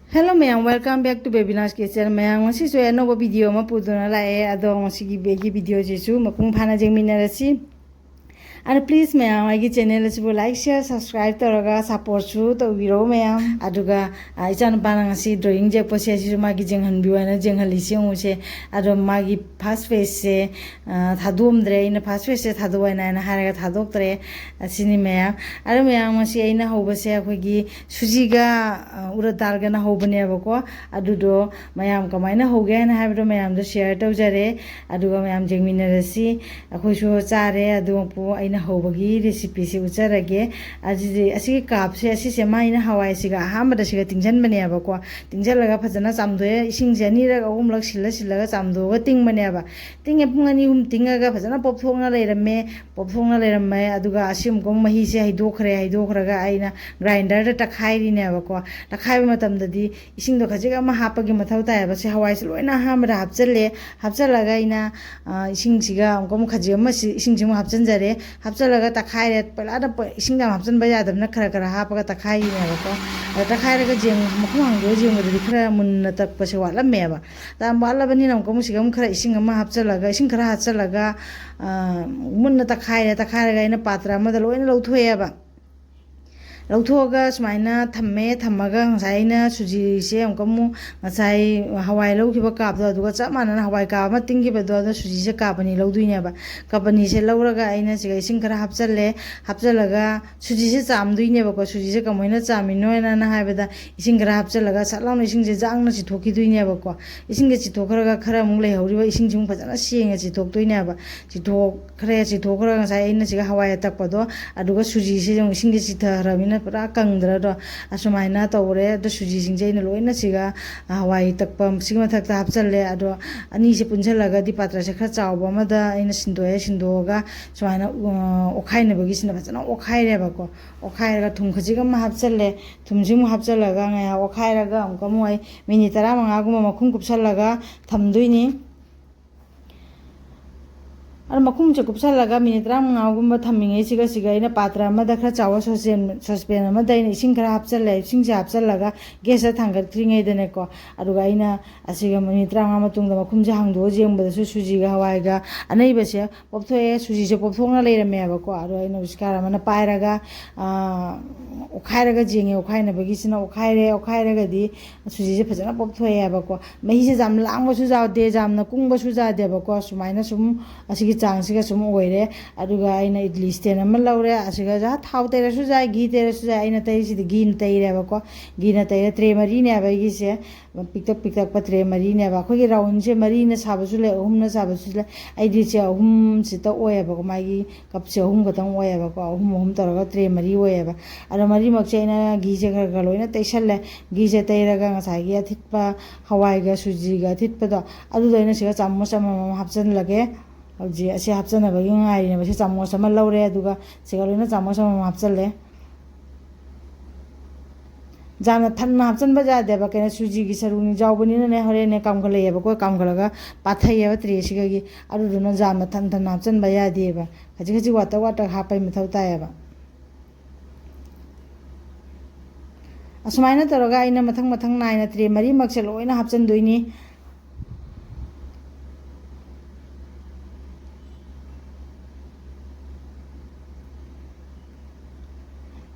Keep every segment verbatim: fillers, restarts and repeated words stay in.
Hello ꯃꯌꯥꯝ, welcome back to Bebina's Kitchen. ꯃꯌꯥꯝ, ꯉꯁꯤꯁꯨ ꯑꯩ ꯑꯅꯧꯕ video ꯑꯃ ꯄꯨꯗꯨꯅ ꯂꯥꯛꯑꯦ꯫ ꯑꯗꯣ ꯉꯁꯤꯒꯤ ꯑꯩꯒꯤ videoꯁꯤꯁꯨ ꯃꯄꯨꯡ ꯐꯥꯅ ꯌꯦꯡꯃꯤꯟꯅꯔꯁꯤ꯫ ꯑꯗꯣ please ꯃꯌꯥꯝ, ꯑꯩꯒꯤ channel ꯑꯁꯤꯕꯨ like, share, subscribe ꯇꯧꯔꯒ supportꯁꯨ ꯇꯧꯕꯤꯔꯣ ꯃꯌꯥꯝ꯫ ꯑꯗꯨꯒ, ꯑ, ꯏꯆꯥꯅꯨꯄꯥꯅ ꯉꯁꯤ drawing ꯌꯦꯛꯄꯁꯦ, ꯑꯁꯤꯁꯨ ꯃꯥꯒꯤ ꯌꯦꯡꯍꯟꯕꯤꯌꯨ ꯍꯥꯏꯅ ꯌꯦꯡꯍꯜꯂꯤꯁꯤ ꯌꯦꯡꯉꯨꯁꯦ꯫ ꯑꯗꯣ ꯃꯥꯒꯤ first pageꯁꯦ, ꯑ, ꯊꯥꯗꯣꯛꯑꯝꯗ꯭ꯔꯦ꯫ ꯑꯩꯅ first pageꯁꯦ ꯊꯥꯗꯣꯛꯑꯣ ꯍꯥꯏꯅ, ꯍꯥꯏꯅ ꯍꯥꯏꯔꯒ ꯊꯥꯗꯣꯛꯇ꯭ꯔꯦ꯫ ꯑꯁꯤꯅꯤ ꯃꯌꯥꯝ꯫ ꯑꯗꯣ ꯃꯌꯥꯝ, ꯉꯁꯤ ꯑꯩꯅ ꯍꯧꯕꯁꯦ ꯑꯩꯈꯣꯏꯒꯤ ꯁꯨꯖꯤꯒ, ꯑ, ꯎꯔꯠ ꯗꯥꯜꯒꯅ ꯍꯧꯕꯅꯦꯕꯀꯣ꯫ ꯑꯗꯨꯗꯣ ꯃꯌꯥꯝ ꯀꯃꯥꯏꯅ ꯍꯧꯒꯦ ꯍꯥꯏꯅ ꯍꯥꯏꯕꯗꯣ ꯃꯌꯥꯝꯗꯣ share ꯇꯧꯖꯔꯦ꯫ ꯑꯗꯨꯒ ꯃꯌꯥꯝ ꯌꯦꯡꯃꯤꯟꯅꯔꯁꯤ꯫ ꯑꯩꯈꯣꯏꯁꯨ ꯆꯥꯔꯦ꯫ ꯑꯗꯨ ꯃꯄꯨ ꯑꯩꯅ ꯍꯧꯕꯒꯤ recipeꯁꯦ ꯎꯠꯆꯔꯒꯦ꯫ ꯑꯁꯤꯗꯤ, ꯑꯁꯤꯒꯤ cupꯁꯦ, ꯑꯁꯤꯁꯦ ꯃꯥ ꯑꯩꯅ ꯍꯋꯥꯏꯁꯤꯒ ꯑꯍꯥꯟꯕꯗ ꯁꯤꯒ ꯇꯤꯡꯁꯤꯟꯕꯅꯦꯕꯀꯣ꯫ ꯇꯤꯡꯁꯤꯜꯂꯒ ꯐꯖꯅ ꯆꯥꯝꯊꯣꯛꯑꯦ꯫ ꯏꯁꯤꯡꯁꯦ ꯑꯅꯤꯔꯛ ꯑꯍꯨꯝꯂꯛ ꯁꯤꯜꯂ ꯁꯤꯜꯂꯒ ꯆꯥꯝꯊꯣꯛꯑꯒ ꯇꯤꯡꯕꯅꯦꯕ꯫ ꯇꯤꯡꯉꯦ, ꯄꯨꯡ ꯑꯅꯤ ꯑꯍꯨꯝ ꯇꯤꯡꯉꯒ ꯐꯖꯅ ꯄꯣꯞꯊꯣꯛꯅ ꯂꯩꯔꯝꯃꯦ꯫ ꯄꯣꯞꯊꯣꯛꯅ ꯂꯩꯔꯝꯃꯦ꯫ ꯑꯗꯨꯒ ꯑꯁꯤ ꯑꯃꯨꯛꯀ ꯃꯍꯤꯁꯦ ꯍꯩꯗꯣꯛꯈ꯭ꯔꯦ꯫ ꯍꯩꯗꯣꯛꯈ꯭ꯔꯒ ꯑꯩꯅ grinderꯗ ꯇꯛꯈꯥꯏꯔꯤꯅꯦꯕꯀꯣ꯫ ꯇꯛꯈꯥꯏꯕ ꯃꯇꯝꯗꯗꯤ ꯏꯁꯤꯡꯗꯣ ꯈꯖꯤꯛ ꯑꯃ ꯍꯥꯞꯄꯒꯤ ꯃꯊꯧ ꯇꯥꯏꯌꯦꯕ꯫ ꯁꯤ ꯍꯋꯥꯏꯁꯦ ꯂꯣꯏꯅ ꯑꯍꯥꯟꯕꯗ ꯍꯥꯞꯆꯜꯂꯦ꯫ ꯍꯥꯞꯆꯜꯂꯒ ꯑꯩꯅ, ꯑ, ꯏꯁꯤꯡꯁꯤꯒ ꯑꯃꯨꯛꯀ ꯑꯃꯨꯛ ꯈꯖꯤꯛ ꯑꯃ ꯁꯤ-, ꯏꯁꯤꯡꯁꯤ ꯑꯃꯨꯛ ꯍꯥꯞꯆꯤꯟꯖꯔꯦ꯫ ꯍꯥꯞꯆꯜꯂꯒ ꯇꯛꯈꯥꯏꯔꯦ꯫ ꯄꯩꯂꯥꯗ ꯄ-, ꯏꯁꯤꯡ ꯌꯥꯝ ꯍꯥꯞꯆꯤꯟꯕ ꯌꯥꯗꯕꯅꯤꯅ ꯈꯔ ꯈꯔ ꯍꯥꯞꯄꯒ ꯇꯛꯈꯥꯏꯔꯤꯅꯦꯕꯀꯣ꯫ ꯑꯗ ꯇꯛꯈꯥꯏꯔꯒ ꯌꯦꯡ-, ꯃꯈꯨꯝ ꯍꯥꯡꯗꯣꯛꯑ ꯌꯦꯡꯕꯗꯗꯤ ꯈꯔ ꯃꯨꯟꯅ ꯇꯛꯄꯁꯦ ꯋꯥꯠꯂꯝꯃꯦꯕ꯫ ꯌꯥꯝ ꯋꯥꯠꯂꯕꯅꯤꯅ ꯑꯃꯨꯛꯀ ꯑꯃꯨꯛ ꯁꯤꯒ ꯑꯃꯨꯛ ꯈꯔ ꯏꯁꯤꯡ ꯑꯃ ꯍꯥꯞꯆꯜꯂꯒ, ꯏꯁꯤꯡ ꯈꯔ ꯍꯥꯞꯆꯜꯂꯒ, ꯑ, ꯃꯨꯟꯅ ꯇꯛꯈꯥꯏꯔꯦ꯫ ꯇꯛꯈꯥꯏꯔꯒ ꯑꯩꯅ ꯄꯥꯇ꯭ꯔ ꯑꯃꯗ ꯂꯣꯏꯅ ꯂꯧꯊꯣꯛꯑꯦꯕ꯫ ꯂꯧꯊꯣꯛꯑꯒ ꯁꯨꯃꯥꯏꯅ ꯊꯝꯃꯦ꯫ ꯊꯝꯃꯒ ꯉꯁꯥꯏ ꯑꯩꯅ ꯁꯨꯖꯤꯁꯦ ꯑꯃꯨꯛꯀ ꯑꯃꯨꯛ ꯉꯁꯥꯏ ꯍꯋꯥꯏ ꯂꯧꯈꯤꯕ cupꯇꯣ, ꯑꯗꯨꯒ ꯆꯞ ꯃꯥꯟꯅꯅ ꯍꯋꯥꯏ cup ꯑꯃ ꯇꯤꯡꯈꯤꯕꯗꯣ, ꯑꯗꯣ ꯁꯨꯖꯤꯁꯦ cup ꯑꯅꯤ ꯂꯧꯗꯣꯏꯅꯦꯕ꯫ Cup ꯑꯅꯤꯁꯦ ꯂꯧꯔꯒ ꯑꯩꯅ ꯁꯤꯒ ꯏꯁꯤꯡ ꯈꯔ ꯍꯥꯞꯆꯜꯂꯦ꯫ ꯍꯥꯞꯆꯜꯂꯒ ꯁꯨꯖꯤꯁꯦ ꯆꯥꯝꯗꯣꯏꯅꯦꯕꯀꯣ꯫ ꯁꯨꯖꯤꯁꯦ ꯀꯃꯥꯏꯅ ꯆꯥꯝꯃꯤꯅꯣ ꯍꯥꯏꯅ ꯍꯥꯏꯕꯗ, ꯏꯁꯤꯡ ꯈꯔ ꯍꯥꯞꯆꯜꯂꯒ ꯁꯠ ꯂꯥꯎꯅ ꯏꯁꯤꯡꯁꯦ ꯖꯥꯡꯅ ꯆꯤꯊꯣꯛꯈꯤꯗꯣꯏꯅꯦꯕꯀꯣ꯫ ꯏꯁꯤꯡꯁꯦ ꯆꯤꯊꯣꯛꯈ꯭ꯔꯒ ꯈꯔ ꯑꯃꯨꯛ ꯂꯩꯍꯧꯔꯤꯕ ꯏꯁꯤꯡꯁꯤꯃꯨꯛ ꯐꯖꯅ ꯁꯦꯡꯅ ꯆꯤꯊꯣꯛꯇꯣꯏꯅꯦꯕ꯫ ꯆꯤꯊꯣꯛꯈ꯭ꯔꯦ꯫ ꯆꯤꯊꯣꯛꯈ꯭ꯔꯒ ꯉꯁꯥꯏ ꯑꯩꯅ ꯁꯤꯒ ꯍꯋꯥꯏ ꯑꯇꯛꯄꯗꯣ, ꯑꯗꯨꯒ ꯁꯨꯖꯤꯁꯦ ꯑꯃꯨꯛ ꯏꯁꯤꯡꯁꯦ ꯆꯤꯊꯈ꯭ꯔꯕꯅꯤꯅ ꯄꯨꯔꯥ ꯀꯪꯗ꯭ꯔꯗꯣ, ꯑꯁꯨꯃꯥꯏꯅ ꯇꯧꯔꯦ꯫ ꯑꯗꯣ ꯁꯨꯖꯤꯁꯤꯡꯁꯦ ꯑꯩꯅ ꯂꯣꯏꯅ ꯁꯤꯒ ꯍꯋꯥꯏ ꯇꯛꯄ ꯁꯤꯒꯤ ꯃꯊꯛꯇ ꯍꯥꯞꯆꯜꯂꯦ꯫ ꯑꯗꯣ ꯑꯅꯤꯁꯦ ꯄꯨꯟꯁꯤꯜꯂꯒꯗꯤ ꯄꯥꯇ꯭ꯔꯁꯦ ꯈꯔ ꯆꯥꯎꯕ ꯑꯃꯗ ꯑꯩꯅ ꯁꯤꯟꯗꯣꯛꯑꯦ꯫ ꯁꯤꯟꯗꯣꯛꯑꯒ ꯁꯨꯃꯥꯏꯅ, ꯑ, ꯑꯣꯠꯈꯥꯏꯅꯕꯒꯤꯁꯤꯅ ꯐꯖꯅ ꯑꯣꯠꯈꯥꯏꯔꯦꯕꯀꯣ꯫ ꯑꯣꯠꯈꯥꯏꯔꯒ ꯊꯨꯝ ꯈꯖꯤꯛ ꯑꯃ ꯍꯥꯞꯆꯜꯂꯦ꯫ ꯊꯨꯝꯁꯤ ꯑꯃꯨꯛ ꯍꯥꯞꯆꯜꯂꯒ ꯉꯥꯏꯍꯥꯛ ꯑꯣꯠꯈꯥꯏꯔꯒ ꯑꯃꯨꯛꯀ ꯑꯃꯨꯛ ꯑꯩ minute ꯇꯔꯥꯃꯉꯥꯒꯨꯝꯕ ꯃꯈꯨꯝ ꯀꯨꯞꯁꯜꯂꯒ ꯊꯝꯗꯣꯏꯅꯤ꯫ ꯑꯗꯣ ꯃꯈꯨꯝꯁꯦ ꯀꯨꯞꯁꯜꯂꯒ ꯃꯤꯅꯤꯠ ꯇꯔꯥꯃꯉꯥꯒꯨꯝꯕ ꯊꯝꯃꯤꯉꯩꯁꯤꯒ ꯁꯤꯒ ꯑꯩꯅ ꯄꯥꯇ꯭ꯔ ꯑꯃꯗ, ꯈꯔ ꯆꯥꯎꯕ ꯁꯣꯁꯄꯦꯟ ꯁꯣꯁꯄꯦꯟ ꯑꯃꯗ ꯑꯩꯅ ꯏꯁꯤꯡ ꯈꯔ ꯍꯥꯞꯆꯜꯂꯦ꯫ ꯏꯁꯤꯡꯁꯦ ꯍꯥꯞꯆꯜꯂꯒ ꯒ꯭ꯌꯥꯁꯇ ꯊꯥꯡꯒꯠꯇ꯭ꯔꯤꯉꯩꯗꯅꯦꯀꯣ, ꯑꯗꯨꯒ ꯑꯩꯅ ꯑꯁꯤꯒ ꯃꯤꯅꯤꯠ ꯇꯔꯥꯃꯉꯥ ꯃꯇꯨꯡꯗ ꯃꯈꯨꯝꯁꯦ ꯍꯥꯡꯗꯣꯛꯑ ꯌꯦꯡꯕꯗꯁꯨ ꯁꯨꯖꯤꯒ ꯍꯋꯥꯏꯒ ꯑꯅꯩꯕꯁꯦ ꯄꯣꯞꯊꯣꯛꯑꯦ꯫ ꯁꯨꯖꯤꯁꯦ ꯄꯣꯞꯊꯣꯛꯅ ꯂꯩꯔꯝꯃꯦꯕꯀꯣ꯫ ꯑꯗꯣ ꯑꯩꯅ ꯎꯁꯤꯀꯥꯔ ꯑꯃꯅ ꯄꯥꯏꯔꯒ, ꯑꯥ, ꯑꯣꯠꯈꯥꯏꯔꯒ ꯌꯦꯡꯉꯦ꯫ ꯑꯣꯠꯈꯥꯏꯅꯕꯒꯤꯁꯤꯅ ꯑꯣꯠꯈꯥꯏꯔꯦ꯫ ꯑꯣꯠꯈꯥꯏꯔꯒꯗꯤ ꯁꯨꯖꯤꯁꯦ ꯐꯖꯅ ꯄꯣꯞꯊꯣꯛꯑꯦꯕꯀꯣ꯫ ꯃꯍꯤꯁꯦ ꯌꯥꯝ ꯂꯥꯡꯕꯁꯨ ꯌꯥꯗꯦ, ꯌꯥꯝꯅ ꯀꯨꯡꯕꯁꯨ ꯌꯥꯗꯦꯕꯀꯣ꯫ ꯁꯨꯃꯥꯏꯅ ꯁꯨꯝ ꯑꯁꯤꯒꯤ ꯆꯥꯡꯁꯤꯒ ꯁꯨꯝ ꯑꯣꯏꯔꯦ꯫ ꯑꯗꯨꯒ ꯑꯩꯅ ꯏꯗꯂꯤ ꯁ꯭ꯇꯦꯟ ꯑꯃ ꯂꯧꯔꯦ꯫ ꯑꯁꯤꯒ ꯊꯥꯎ ꯇꯩꯔꯁꯨ ꯌꯥꯏ, ꯘꯤ ꯇꯩꯔꯁꯨ ꯌꯥꯏ꯫ ꯑꯩꯅ ꯇꯩꯔꯤꯁꯤꯗꯤ ꯘꯤꯅ ꯇꯩꯔꯦꯕꯀꯣ꯫ ꯘꯤꯅ ꯇꯩꯔꯦ꯫ ꯇ꯭ꯔꯦ ꯃꯔꯤꯅꯦꯕ ꯑꯩꯒꯤꯁꯦ꯫ ꯄꯤꯛꯇꯛ ꯄꯤꯛꯇꯛꯄ ꯇ꯭ꯔꯦ ꯃꯔꯤꯅꯦꯕ꯫ ꯑꯩꯈꯣꯏꯒꯤ ꯔꯥꯎꯟꯁꯦ ꯃꯔꯤꯅ ꯁꯥꯕꯁꯨ ꯂꯩ, ꯑꯍꯨꯝꯅ ꯁꯥꯕꯁꯨ ꯂꯩ꯫ ꯑꯩꯗꯤ ꯁꯦ ꯑꯍꯨꯝꯁꯤꯇ ꯑꯣꯏꯌꯦꯕꯀꯣ꯫ ꯃꯥꯒꯤ ꯀꯞꯁꯦ ꯑꯍꯨꯝ ꯈꯛꯇꯪ ꯑꯣꯏꯌꯦꯕꯀꯣ꯫ ꯑꯍꯨꯝ ꯑꯍꯨꯝ ꯇꯧꯔꯒ ꯇ꯭ꯔꯦ ꯃꯔꯤ ꯑꯣꯏꯌꯦꯕ꯫ ꯑꯗꯣ ꯃꯔꯤꯃꯛꯁꯦ ꯑꯩꯅ ꯘꯤꯁꯦ ꯈꯔ ꯈꯔ ꯂꯣꯏꯅ ꯇꯩꯁꯜꯂꯦ꯫ ꯘꯤꯁꯦ ꯇꯩꯔꯒ ꯉꯁꯥꯏꯒꯤ ꯑꯊꯤꯠꯄ, ꯍꯋꯥꯏꯒ ꯁꯨꯖꯤꯒ ꯑꯊꯤꯠꯄꯗꯣ, ꯑꯗꯨꯗꯣ ꯑꯩꯅ ꯁꯤꯒ ꯆꯥꯃꯁ ꯑꯃꯃꯝ ꯍꯥꯞꯆꯤꯜꯂꯒꯦ꯫ ꯍꯧꯖꯤꯛ ꯑꯁꯤ ꯍꯥꯞꯆꯅꯕꯒꯤ ꯉꯥꯏꯔꯤꯅꯦꯕ꯫ ꯁꯤ ꯆꯥꯃꯁ ꯑꯃ ꯂꯧꯔꯦ, ꯑꯗꯨꯒ ꯁꯤꯒ ꯂꯣꯏꯅ ꯆꯥꯃꯁ ꯑꯃꯃꯝ ꯍꯥꯞꯆꯜꯂꯦ꯫ ꯌꯥꯝꯅ ꯊꯟꯅ ꯍꯥꯞꯆꯤꯟꯕ ꯌꯥꯗꯦꯕ, ꯀꯩꯅꯣ, ꯁꯨꯖꯤꯒꯤ ꯁꯔꯨꯅꯤ ꯌꯥꯎꯕꯅꯤꯅꯅꯦ꯫ ꯍꯣꯔꯦꯟꯅꯦ ꯀꯥꯝꯒꯠꯂꯛꯑꯦꯕꯀꯣ, ꯀꯥꯝꯒꯠꯂꯒ ꯄꯥꯊꯩꯑꯕ ꯇ꯭ꯔꯦꯁꯤꯒꯒꯤ꯫ ꯑꯗꯨꯗꯨꯅ ꯌꯥꯝꯅ ꯊꯟ ꯊꯟꯅ ꯍꯥꯞꯆꯤꯟꯕ ꯌꯥꯗꯦꯕ꯫ ꯈꯖꯤꯛ ꯈꯖꯤꯛ ꯋꯥꯇꯛ ꯋꯥꯇꯛ ꯍꯥꯞꯄꯩ ꯃꯊꯧ ꯇꯥꯏꯌꯦꯕ꯫ ꯑꯁꯨꯃꯥꯏꯅ ꯇꯧꯔꯒ ꯑꯩꯅ ꯃꯊꯪ ꯃꯊꯪ ꯅꯥꯏꯅ ꯇ꯭ꯔꯦ ꯃꯔꯤꯃꯛꯁꯦ ꯂꯣꯏꯅ ꯍꯥꯞꯆꯤꯟꯗꯣꯏꯅꯤ꯫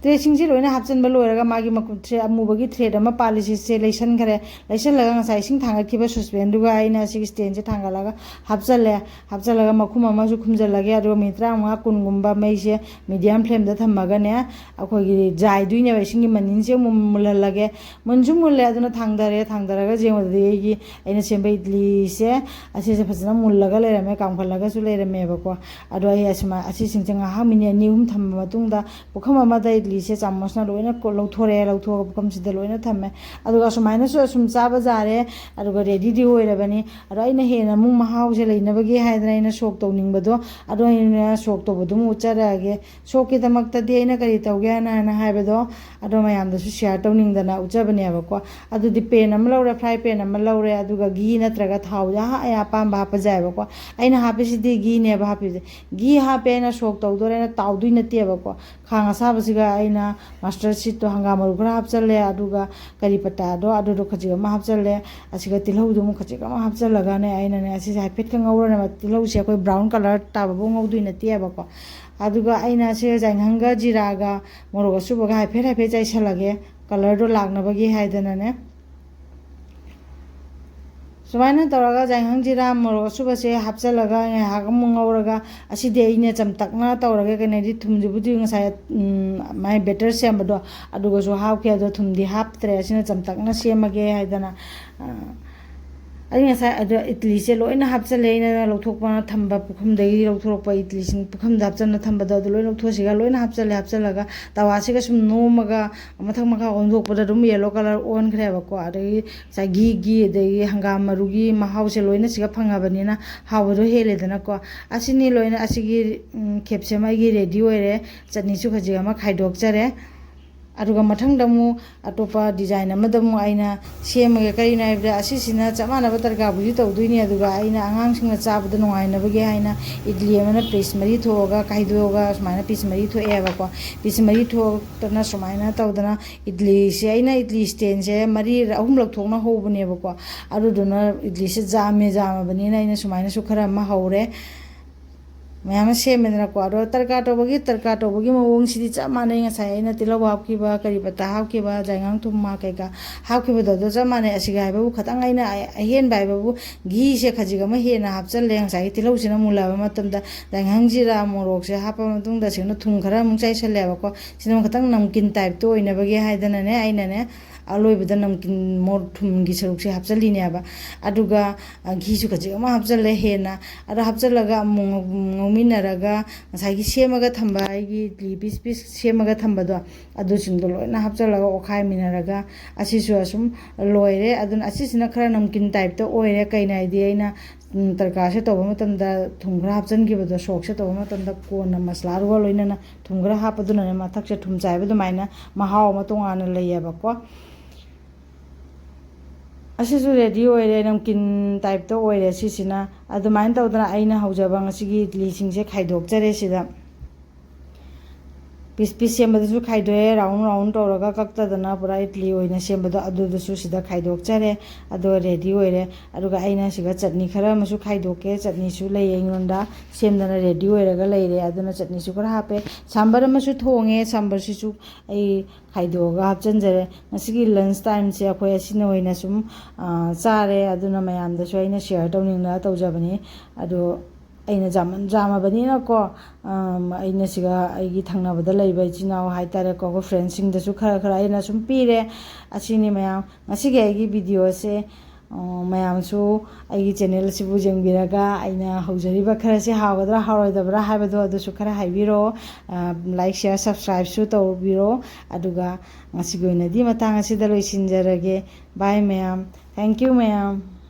ꯇ꯭ꯔꯦꯁꯤꯡꯁꯤ ꯂꯣꯏꯅ ꯍꯥꯞꯆꯤꯟꯕ ꯂꯣꯏꯔꯒ, ꯃꯥꯒꯤ ꯃꯀꯨ-, ꯊ꯭ꯔꯦ-, ꯑꯃꯨꯕꯒꯤ ꯊ꯭ꯔꯦꯠ ꯑꯃ ꯄꯥꯜꯂꯤꯁꯦ, ꯁꯦ ꯂꯩꯁꯟꯈ꯭ꯔꯦ꯫ ꯂꯩꯁꯜꯂꯒ ꯉꯁꯥꯏ ꯏꯁꯤꯡ ꯊꯥꯡꯒꯠꯈꯤꯕ ꯁꯣꯁꯄꯦꯟꯗꯨꯒ ꯑꯩꯅ ꯑꯁꯤꯒꯤ ꯁ꯭ꯇꯦꯟꯁꯦ ꯊꯥꯡꯒꯠꯂꯒ ꯍꯥꯞꯆꯜꯂꯦ꯫ ꯍꯥꯞꯆꯜꯂꯒ ꯃꯈꯨꯝ ꯑꯃꯁꯨ ꯈꯨꯝꯖꯜꯂꯒꯦ꯫ ꯑꯗꯨꯒ ꯃꯤꯅꯤꯠ ꯇꯔꯥꯃꯉꯥ ꯀꯨꯟꯒꯨꯝꯕ ꯃꯩꯁꯦ ꯃꯤꯗꯤꯌꯝ ꯐ꯭ꯂꯦꯝꯗ ꯊꯝꯃꯒꯅꯦ, ꯑꯩꯈꯣꯏꯒꯤ ꯖꯥꯏꯗꯣꯏꯅꯦꯕ꯫ ꯏꯁꯤꯡꯒꯤ ꯃꯅꯤꯟꯁꯦ ꯑꯃꯨꯛ ꯃꯨꯜꯍꯜꯂꯒꯦ꯫ ꯃꯨꯟꯁꯨ ꯃꯨꯜꯂꯦ꯫ ꯑꯗꯨꯅ ꯊꯥꯡꯗꯔꯦ꯫ ꯊꯥꯡꯗꯔꯒ ꯌꯦꯡꯕꯗꯗꯤ ꯑꯩꯒꯤ, ꯑꯩꯅ ꯁꯦꯝꯕ ꯏꯗꯂꯤꯁꯦ ꯑꯁꯤꯁꯦ ꯐꯖꯅ ꯃꯨꯜꯂꯒ ꯂꯩꯔꯝꯃꯦ, ꯀꯥꯝꯈꯠꯂꯒꯁꯨ ꯂꯩꯔꯝꯃꯦꯕꯀꯣ꯫ ꯑꯗꯣ ꯑꯩ ꯑꯁꯨꯃꯥꯏ-, ꯑꯁꯤꯁꯤꯡꯁꯦ ꯉꯥꯏꯍꯥꯛ ꯃꯤꯅꯤꯠ ꯑꯅꯤ ꯑꯍꯨꯝ ꯊꯝꯕ ꯃꯇꯨꯡꯗ ꯄꯨꯈꯝ ꯑꯃꯗ ꯁꯦ ꯆꯥꯃꯁꯅ ꯂꯣꯏꯅ ꯀꯣ-, ꯂꯧꯊꯣꯔꯛꯑꯦ꯫ ꯂꯧꯊꯣꯛꯑꯒ ꯄꯨꯈꯝꯁꯤꯗ ꯂꯣꯏꯅ ꯊꯝꯃꯦ꯫ ꯑꯗꯨꯒ ꯑꯁꯨꯃꯥꯏꯅꯁꯨ ꯑꯁꯨꯝ ꯆꯥꯕ ꯌꯥꯔꯦ꯫ ꯑꯗꯨꯒ ꯔꯦꯗꯤꯗꯤ ꯑꯣꯏꯔꯕꯅꯤ꯫ ꯑꯗꯣ ꯑꯩꯅ ꯍꯦꯟꯅ ꯑꯃꯨꯛ ꯃꯍꯥꯎꯁꯦ ꯂꯩꯅꯕꯒꯤ ꯍꯥꯏꯗꯅ ꯑꯩꯅ ꯁꯣꯛ ꯇꯧꯅꯤꯡꯕꯗꯣ, ꯑꯗꯣ ꯑꯩꯅ ꯁꯣꯛ ꯇꯧꯕꯗꯨ ꯑꯃꯨꯛ ꯎꯠꯆꯔꯛꯑꯒꯦ꯫ ꯁꯣꯛꯀꯤꯗꯃꯛꯇꯗꯤ ꯑꯩꯅ ꯀꯔꯤ ꯇꯧꯒꯦ ꯍꯥꯏꯅ, ꯍꯥꯏꯅ ꯍꯥꯏꯕꯗꯣ ꯑꯗꯣ ꯃꯌꯥꯝꯗꯁꯨ ꯁꯤꯌꯥꯔ ꯇꯧꯅꯤꯡꯗꯅ ꯎꯠꯆꯕꯅꯦꯕꯀꯣ꯫ ꯑꯗꯨꯗꯤ ꯄꯦꯟ ꯑꯃ ꯂꯧꯔꯦ, ꯐ꯭ꯔꯥꯏ ꯄꯦꯟ ꯑꯃ ꯂꯧꯔꯦ, ꯑꯗꯨꯒ ꯘꯤ ꯅꯠꯇ꯭ꯔꯒ ꯊꯥꯎꯁꯦ ꯑꯍꯥ-, ꯑꯩ ꯑꯄꯥꯝꯕ ꯍꯥꯞꯄꯁꯨ ꯌꯥꯏꯕꯀꯣ꯫ ꯑꯩꯅ ꯍꯥꯞꯄꯤꯁꯤꯗꯤ ꯘꯤꯅꯦꯕ ꯍꯥꯞꯄꯤꯁꯦ꯫ ꯘꯤ ꯍꯥꯞꯄꯦ ꯍꯥꯏꯅ ꯁꯣꯛ ꯇꯧꯗꯣꯔꯦꯅ ꯇꯥꯎꯗꯣꯏ ꯅꯠꯇꯦꯕꯀꯣ꯫ ꯈꯥꯡ ꯑꯁꯥꯕꯁꯤꯒ ꯑꯩꯅ ꯃꯁꯇꯔꯗ ꯁꯤꯠꯇꯣ, ꯍꯪꯒꯥꯝ ꯃꯔꯨ ꯈꯔ ꯍꯥꯞꯆꯜꯂꯦ, ꯑꯗꯨꯒ ꯀꯔꯤ ꯄꯇꯥꯗꯣ ꯑꯗꯨꯗꯣ ꯈꯖꯤꯛ ꯑꯃ ꯍꯥꯞꯆꯜꯂꯦ, ꯑꯁꯤꯒ ꯇꯤꯜꯍꯧꯗꯣ ꯑꯃꯨꯛ ꯈꯖꯤꯛ ꯑꯃ ꯍꯥꯞꯆꯜꯂꯒꯅꯦ ꯑꯩꯅꯅꯦ ꯑꯁꯤꯁꯦ ꯍꯥꯏꯐꯦꯠꯀ ꯉꯧꯔꯅꯦꯕ꯫ ꯇꯤꯜꯍꯧꯁꯦ ꯑꯩꯈꯣꯏ ꯕ꯭ꯔꯥꯎꯟ ꯀꯂꯔ ꯇꯥꯕꯐꯥꯎ ꯉꯧꯗꯣꯏ ꯅꯠꯇꯦꯕꯀꯣ꯫ ꯑꯗꯨꯒ ꯑꯩꯅ ꯁꯤ ꯌꯥꯏꯉꯪꯒ ꯖꯤꯔꯥꯒ ꯃꯣꯔꯣꯛ ꯑꯁꯨꯕꯒ ꯍꯥꯏꯐꯦꯠ ꯍꯥꯏꯐꯦꯠ ꯆꯥꯏꯁꯜꯂꯒꯦ, ꯀꯂꯔꯗꯣ ꯂꯥꯛꯅꯕꯒꯤ ꯍꯥꯏꯗꯅꯅꯦ꯫ ꯁꯨꯃꯥꯏꯅ ꯇꯧꯔꯒ ꯌꯥꯏꯉꯪ ꯖꯤꯔꯥ ꯃꯣꯔꯣꯛ ꯑꯁꯨꯕꯁꯦ ꯍꯥꯞꯆꯤꯜꯂꯒ ꯉꯥꯏꯍꯥꯛ ꯑꯃꯨꯛ ꯉꯧꯔꯒ, ꯑꯁꯤꯗꯤ ꯑꯩꯅ ꯆꯝꯇꯛꯅ ꯇꯧꯔꯒꯦ꯫ ꯀꯩꯅꯣꯗꯤ ꯊꯨꯝꯁꯤꯕꯨꯗꯤ ꯉꯁꯥꯏ, ꯎꯝ, ꯃꯥꯏ ꯕꯦꯇꯔ ꯁꯦꯝꯕꯗꯣ ꯑꯗꯨꯒꯁꯨ ꯍꯥꯞꯈꯤ, ꯑꯗꯣ ꯊꯨꯝꯗꯤ ꯍꯥꯞꯇ꯭ꯔꯦ꯫ ꯑꯁꯤꯅ ꯆꯝꯇꯛꯅ ꯁꯦꯝꯃꯒꯦ ꯍꯥꯏꯗꯅ, ꯑ, ꯑꯩ ꯉꯁꯥꯏ ꯑꯗꯣ ꯏꯗꯂꯤꯁꯦ ꯂꯣꯏꯅ ꯍꯥꯞꯆꯜꯂꯦ꯫ ꯑꯩꯅ ꯂꯧꯊꯣꯛꯄ ꯊꯝꯕ ꯄꯨꯈꯝꯗꯒꯤ ꯂꯧꯊꯣꯔꯛꯄ ꯏꯗꯂꯤꯁꯤꯡ ꯄꯨꯈꯝꯗ ꯍꯥꯞꯆꯟꯅ ꯊꯝꯕꯗꯣ ꯑꯗꯨ ꯂꯣꯏ ꯂꯧꯊꯣꯛꯑꯁꯤꯒ ꯂꯣꯏꯅ ꯍꯥꯞꯆꯜꯂꯦ꯫ ꯍꯥꯞꯆꯜꯂꯒ ꯇꯋꯥꯁꯤꯒ ꯁꯨꯝ ꯅꯣꯝꯃꯒ ꯃꯊꯛ ꯃꯈꯥ ꯑꯣꯟꯊꯣꯛꯄꯗ ꯑꯗꯨꯝ ꯌꯦꯂꯣ ꯀꯂꯔ ꯑꯣꯟꯈ꯭ꯔꯦꯕꯀꯣ꯫ ꯑꯗꯒꯤ ꯉꯁꯥꯏ ꯘꯤꯒꯤ ꯑꯗꯒꯤ ꯍꯪꯒꯥꯝ ꯃꯔꯨꯒꯤ ꯃꯍꯥꯎꯁꯦ ꯂꯣꯏꯅ ꯁꯤꯒ ꯐꯪꯉꯕꯅꯤꯅ ꯍꯥꯎꯕꯗꯣ ꯍꯦꯜꯂꯦꯗꯅꯀꯣ꯫ ꯑꯁꯤꯅꯤ ꯂꯣꯏꯅ, ꯑꯁꯤꯒꯤ, ꯎꯝ, ꯈꯦꯞꯁꯦ ꯑꯃ ꯑꯩꯒꯤ ꯔꯦꯗꯤ ꯑꯣꯏꯔꯦ꯫ ꯆꯠꯅꯤꯁꯨ ꯈꯖꯤꯛ ꯑꯃ ꯈꯥꯏꯗꯣꯛꯆꯔꯦ꯫ ꯑꯗꯨꯒ ꯃꯊꯪꯗ ꯑꯃꯨꯛ ꯑꯇꯣꯞꯄ ꯗꯤꯖꯥꯏꯟ ꯑꯃꯗ ꯑꯃꯨꯛ ꯑꯩꯅ ꯁꯦꯝꯃꯒꯦ꯫ ꯀꯔꯤꯅꯣ ꯍꯥꯏꯕꯗ ꯑꯁꯤꯁꯤꯅ ꯆꯞ ꯃꯥꯟꯅꯕ ꯇꯔꯀꯥꯔꯕꯨꯗꯤ ꯇꯧꯗꯣꯏꯅꯤ, ꯑꯗꯨꯒ ꯑꯩꯅ ꯑꯉꯥꯡꯁꯤꯡꯅ ꯆꯥꯕꯗ ꯅꯨꯡꯉꯥꯏꯅꯕꯒꯤ ꯍꯥꯏꯅ ꯏꯗꯂꯤ ꯑꯃꯅ ꯄꯤꯁ ꯃꯔꯤ ꯊꯣꯛꯑꯒ ꯈꯥꯏꯗꯣꯛꯑꯒ ꯁꯨꯃꯥꯏꯅ ꯄꯤꯁ ꯃꯔꯤ ꯊꯣꯛꯑꯦꯕꯀꯣ꯫ ꯄꯤꯁ ꯃꯔꯤ ꯊꯣꯛꯇꯅ ꯁꯨꯃꯥꯏꯅ ꯇꯧꯗꯅ ꯏꯗꯂꯤꯁꯦ ꯑꯩꯅ ꯏꯗꯂꯤ ꯁ꯭ꯇꯦꯟꯁꯦ ꯃꯔꯤ, ꯑꯍꯨꯝꯂꯛ ꯊꯣꯛꯅ ꯍꯧꯕꯅꯦꯕꯀꯣ꯫ ꯑꯗꯨꯗꯨꯅ ꯏꯗꯂꯤꯁꯦ ꯖꯥꯝꯃꯦ, ꯖꯥꯝꯃꯕꯅꯤꯅ ꯑꯩꯅ ꯁꯨꯃꯥꯏꯅꯁꯨ ꯈꯔ ꯑꯃ ꯍꯧꯔꯦ꯫ ꯃꯌꯥꯝ ꯑꯃ ꯁꯦꯝꯃꯦꯗꯅꯀꯣ꯫ ꯑꯗꯣ ꯇꯔꯀꯥꯔ ꯇꯧꯕꯒꯤ, ꯇꯔꯀꯥꯔ ꯇꯧꯕꯒꯤ ꯃꯑꯣꯡꯁꯤꯗꯤ ꯆꯞ ꯃꯥꯟꯅꯩ꯫ ꯉꯁꯥꯏ ꯑꯩꯅ ꯇꯤꯜꯍꯧ ꯍꯥꯞꯈꯤꯕ, ꯀꯔꯤ ꯄꯇꯥ ꯍꯥꯞꯈꯤꯕ, ꯖꯥꯏꯉꯪ, ꯊꯨꯝ ꯀꯩꯀꯥ ꯍꯥꯞꯈꯤꯕꯗꯣ ꯑꯗꯣ ꯆꯞ ꯃꯥꯟꯅꯩ꯫ ꯑꯁꯤꯒ ꯍꯥꯏꯕꯕꯨ ꯈꯇꯪ ꯑꯩꯅ ꯑꯍꯦꯟꯕ ꯍꯥꯏꯕꯕꯨ ꯘꯤꯁꯦ ꯈꯖꯤꯛ ꯑꯃ ꯍꯦꯟꯅ ꯍꯥꯞꯆꯜꯂꯦ꯫ ꯉꯁꯥꯏꯒꯤ ꯇꯤꯜꯍꯧꯁꯤꯅ ꯃꯨꯜꯂꯕ ꯃꯇꯝꯗ ꯖꯥꯏꯉꯪ, ꯖꯤꯔꯥ, ꯃꯣꯔꯣꯛꯁꯦ ꯍꯥꯞꯄ ꯃꯇꯨꯡꯗ ꯑꯁꯤꯅ ꯊꯨꯝ ꯈꯔ ꯑꯃꯨꯛ ꯆꯥꯏꯁꯜꯂꯦꯕꯀꯣ꯫ ꯁꯤꯅ ꯑꯃꯨꯛ ꯈꯇꯪ ꯅꯝꯀꯤꯟ ꯇꯥꯏꯞꯇ ꯑꯣꯏꯅꯕꯒꯤ ꯍꯥꯏꯗꯅꯅꯦ ꯑꯩꯅꯅꯦ ꯑꯂꯣꯏꯕꯗ ꯅꯝꯀꯤꯟ ꯃꯣꯔꯣꯛ ꯊꯨꯝꯒꯤ ꯁꯔꯨꯛꯁꯦ ꯍꯥꯞꯆꯤꯜꯂꯤꯅꯦꯕ꯫ ꯑꯗꯨꯒ ꯘꯤꯁꯨ ꯈꯖꯤꯛ ꯑꯃ ꯍꯥꯞꯆꯜꯂꯦ ꯍꯦꯟꯅ꯫ ꯑꯗꯣ ꯍꯥꯞꯆꯜꯂꯒ ꯑꯃꯨꯛ ꯉꯧꯃꯤꯟꯅꯔꯒ ꯉꯁꯥꯏꯒꯤ ꯁꯦꯝꯃꯒ ꯊꯝꯕ ꯑꯩꯒꯤ ꯏꯗꯂꯤ ꯄꯤꯁ ꯄꯤꯁ ꯁꯦꯝꯃꯒ ꯊꯝꯕꯗꯣ, ꯑꯗꯨꯁꯤꯡꯗꯣ ꯂꯣꯏꯅ ꯍꯥꯞꯆꯜꯂꯒ ꯑꯣꯠꯈꯥꯏꯃꯤꯟꯅꯔꯒ ꯑꯁꯤꯁꯨ ꯑꯁꯨꯝ ꯂꯣꯏꯔꯦ꯫ ꯑꯗꯨꯅ ꯑꯁꯤꯁꯤꯅ ꯈꯔ ꯅꯝꯀꯤꯟ ꯇꯥꯏꯞꯇ ꯑꯣꯏꯔꯦ꯫ ꯀꯩꯅꯣ ꯍꯥꯏꯗꯤ ꯑꯩꯅ ꯇꯔꯀꯥꯔꯁꯦ ꯇꯧꯕ ꯃꯇꯝꯗ ꯊꯨꯝ ꯈꯔ ꯍꯥꯞꯆꯤꯟꯈꯤꯕꯗꯣ, ꯁꯣꯛꯁꯦ ꯇꯧꯕ ꯃꯇꯝꯗ ꯀꯣꯟꯅ ꯃꯁꯂꯥꯗꯨꯒ ꯂꯣꯏꯅꯅ ꯊꯨꯝ ꯈꯔ ꯍꯥꯞꯄꯗꯨꯅꯅꯦ ꯃꯊꯛꯁꯦ ꯊꯨꯝ ꯆꯥꯏꯕ ꯑꯗꯨꯃꯥꯏꯅ ꯃꯍꯥꯎ ꯑꯃ ꯇꯣꯉꯥꯟꯅ ꯂꯩꯌꯦꯕꯀꯣ꯫ ꯑꯁꯤꯁꯨ ꯔꯦꯗꯤ ꯑꯣꯏꯔꯦ, ꯅꯝꯀꯤꯟ ꯇꯥꯏꯞꯇ ꯑꯣꯏꯔꯦ꯫ ꯁꯤꯁꯤꯅ ꯑꯗꯨꯃꯥꯏꯅ ꯇꯧꯗꯅ ꯑꯩꯅ ꯍꯧꯖꯕ ꯉꯁꯤꯒꯤ ꯏꯗꯂꯤꯁꯤꯡꯁꯦ ꯈꯥꯏꯗꯣꯛꯆꯔꯦ ꯁꯤꯗ꯫ ꯄꯤꯁ ꯄꯤꯁ ꯁꯦꯝꯕꯗꯁꯨ ꯈꯥꯏꯗꯣꯛꯑꯦ, ꯔꯥꯎꯟ ꯔꯥꯎꯟ ꯇꯧꯔꯒ ꯀꯛꯇꯗꯅ ꯄꯨꯔꯥ ꯏꯗꯂꯤ ꯑꯣꯏꯅ ꯁꯦꯝꯕꯗꯣ ꯑꯗꯨꯗꯁꯨ ꯁꯤꯗ ꯈꯥꯏꯗꯣꯛꯆꯔꯦ꯫ ꯑꯗꯣ ꯔꯦꯗꯤ ꯑꯣꯏꯔꯦ꯫ ꯑꯗꯨꯒ ꯑꯩꯅ ꯁꯤꯒ ꯆꯠꯅꯤ ꯈꯔ ꯑꯃꯁꯨ ꯈꯥꯏꯗꯣꯛꯀꯦ꯫ ꯆꯠꯅꯤꯁꯨ ꯂꯩ ꯑꯩꯉꯣꯟꯗ, ꯁꯦꯝꯗꯅ ꯔꯦꯗꯤ ꯑꯣꯏꯔꯒ ꯂꯩꯔꯦ꯫ ꯑꯗꯨꯅ ꯆꯠꯅꯤꯁꯨ ꯈꯔ ꯍꯥꯞꯄꯦ꯫ ꯁꯥꯝꯕꯔ ꯑꯃꯁꯨ ꯊꯣꯡꯉꯦ, ꯁꯥꯝꯕꯔꯁꯤꯁꯨ ꯑꯩ ꯈꯥꯏꯗꯣꯛꯑꯒ ꯍꯥꯞꯆꯤꯟꯖꯔꯦ꯫ ꯉꯁꯤꯒꯤ ꯂꯟꯁ ꯇꯥꯏꯝꯁꯦ ꯑꯩꯈꯣꯏ ꯑꯁꯤꯅ ꯑꯣꯏꯅ ꯁꯨꯝ ꯆꯥꯔꯦ꯫ ꯑꯗꯨꯅ ꯃꯌꯥꯝꯗꯁꯨ ꯑꯩꯅ ꯁꯤꯌꯔ ꯇꯧꯅꯤꯡꯗꯅ ꯇꯧꯖꯕꯅꯤ꯫ ꯑꯗꯣ ꯑꯩꯅ ꯌꯥꯝꯃꯟ-, ꯌꯥꯝꯃꯕꯅꯤꯅꯀꯣ, ꯑꯩꯅ ꯁꯤꯒ ꯑꯩꯒꯤ ꯊꯪꯅꯕꯗ ꯂꯩꯕ ꯏꯆꯤꯟ ꯏꯅꯥꯎ ꯍꯥꯏꯇꯥꯔꯦꯀꯣ, ꯑꯩꯈꯣꯏ ꯐ꯭ꯔꯦꯟꯁꯤꯡꯗꯁꯨ ꯈꯔ ꯈꯔ ꯑꯩꯅ ꯁꯨꯝ ꯄꯤꯔꯦ꯫ ꯑꯁꯤꯅꯤ ꯃꯌꯥꯝ, ꯉꯁꯤꯒꯤ ꯑꯩꯒꯤ ꯚꯤꯗꯤꯑꯣꯁꯦ꯫ ꯃꯌꯥꯝꯁꯨ ꯑꯩꯒꯤ ꯆꯦꯅꯦꯜꯁꯤꯕꯨ ꯌꯦꯡꯕꯤꯔꯒ ꯑꯩꯅ ꯍꯧꯖꯔꯤꯕ ꯈꯔꯁꯦ ꯍꯥꯎꯒꯗ꯭ꯔꯥ ꯍꯥꯎꯔꯣꯏꯗꯕ꯭ꯔꯥ ꯍꯥꯏꯕꯗꯣ ꯑꯗꯨꯁꯨ ꯈꯔ ꯍꯥꯏꯕꯤꯔꯣ꯫ ꯂꯥꯏꯛ, ꯁꯤꯌꯔ, ꯁꯕꯁꯀ꯭ꯔꯥꯏꯕꯁꯨ ꯇꯧꯕꯤꯔꯣ꯫ ꯑꯗꯨꯒ ꯉꯁꯤꯒꯤ ꯑꯣꯏꯅꯗꯤ ꯃꯇꯥꯡ ꯑꯁꯤꯗ ꯂꯣꯏꯁꯤꯟꯖꯔꯒꯦ꯫ ꯕꯥꯏ ꯃꯌꯥꯝ꯫ Thank you ꯃꯌꯥꯝ꯫